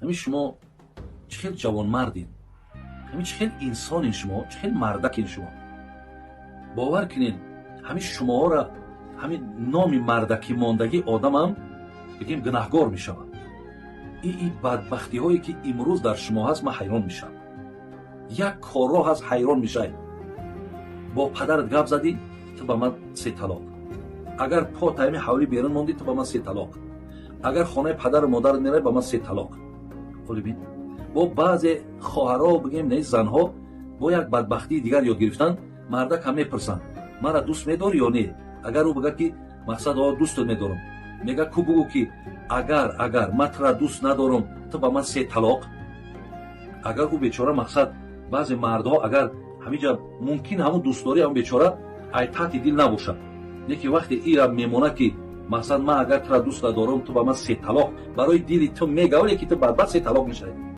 Ҳамин шумо чӣ хел ҷавонмардин, ҳамин чӣ хел инсонин шумо, чӣ хел мардакин шумо. Бовар кунед, ҳамин шумоҳоро, ҳамин номи мардакӣ мондагӣ, одамам бигем, гунаҳгор мешавад. И бадбахтиҳое, ки имрӯз дар шумо ҳаст, ман ҳайрон мешавам. Як корро ҳаст, ҳайрон мешавед. Бо падарат гап задӣ, ту ба ман се талоқ. Агар по тайми ҳавлӣ берун мондӣ, ту ба ман се талоқ. Агар хонаи падару модарат меравӣ, ба ман се талоқ. Ҳоли бин, бо баъзе хоҳарҳо, бигем, не, занҳо бо як бадбахтии дигар ёд гирифтанд. Мардак ҳам мепурсанд: «Маро дӯст медорӣ ё не?» Агар ӯ бигӯяд, ки мақсад, о, дӯстат медорам, мега: «Ку бугӯ, ки агар ман тура дӯст надорам, ту ба ман се талоқ». Агар ӯ бечора, мақсад, баъзе мардҳо, агар ҳамиҷа мумкин, ҳамун дӯстдорӣ ҳамун бечора ай таҳти дил набошад, лекин вақте ира мемонад, ки мақсад, ман агар тура дӯст надорам, ту ба ман се талоқ, барои дили ту мегавле, ки ту бадбахт се талоқ мешавӣ.